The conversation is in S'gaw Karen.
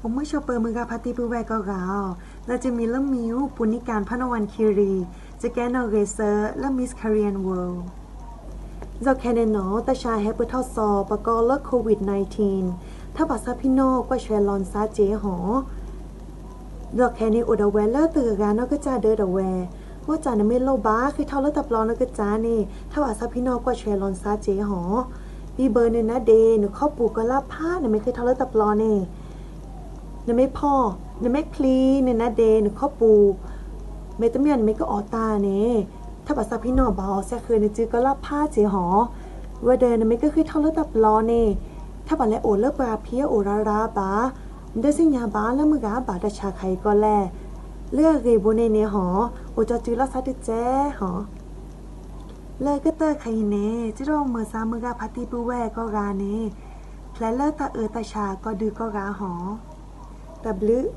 အိၣ်မုာ်ဆိးပၢၤမုၢ်ဂၤဖါတံၢ်ပုၢ်ဝဲၢ်ကိးဂၤအီၤ, လၢယမံၤလၢမံၤဟူ ပူၤနံကၣ် ဖးနဝၣ်ခံရံၣ်, ယကဲနီၣ်ဂ့ၤစၢၤလၢ Miss Korean World. ယီၤခဲန့ၣ်နီၤ တၢ်ဆါဟဲပၢၢ်ထီၣ်စီၤ ပကိးလၢ COVID nineteen, ထၢ်ဘၣ်ဆၣ်ဖံနီၣ်ကွၢ်ဆွဲလီၤနသးက့ဟီၤ ဒီးခဲန့ၣ်အိၣ်ဒီးဝဲလၢတဂၤဂၤနီၢ်ကစၢ်ဒၢတဝဲ, ဘၣ်ဆၣ်နမ့ၢ်လိၣ်ဘၣ်ဃ့ၢ်ထီၣ်လၢတၢ်ပျီနီၢ်ကစၢ်န့ၣ် ထၢ်ဘၣ်ဆၣ်ဖံနီၣ်ကွၢ်ဆွဲလီၤနသးက့ဟီၤ, ဘံၣ်ဘၢနနါဒ့ နခီပူၤကီၤလါဖး နမ့ၢ်ဃ့ၢ်ထီၣ်လၢတၢ်ပျီန့ၣ် နမ့ၢ်ဖီၣ် နမ့ၢ်ချံ နနါဒ့ နခီပူၤ မ့တမ့ၢ်နမ့ၢ်ကအီၣ်တၢ်န့ၣ် ထၢ်ဘၣ်ဆၣ်ဖံနီၣ်ဘၣ်အီၤ ဆဲးဃုာ်နစုကီၤလါဖးက့ဟီၤ, ဝဲဒီးနမ့ၢ်ကဃ့ၢ်ထီၣ်လၢတၢ်ပျီန့ၣ် ထၢ်ဘၣ်လဲၤအိၣ်လၢပှၤဖံးအအိၣ်ရၤရၤဘၣ်, နတသ့ၣ်ညါဘၣ်လၢမုၢ်ဂၤဘၣ်တၢ်ဆါခါအံၤကီးလဲၣ်, လၢအဂ့ၢ်ဘိန့ၣ်န့ၣ်ဟီၤ အိၣ်ကၠီစုလီၤစၢ်တစဲးဟီၤ လၢကတၢၢ်ခါအံၤန့ၣ် ကၠီဒီးမုၢ်ဆါမုၢ်ဂၤဖါတံၢ်ပုၢ်ဝဲၢ်ကိးဂၤန့ၣ် ဖျဲးလၢတၢ်အၢတၢ်ဆါကီးဒုးကိးဂၤဟီၤ, တၢ်ဘျုး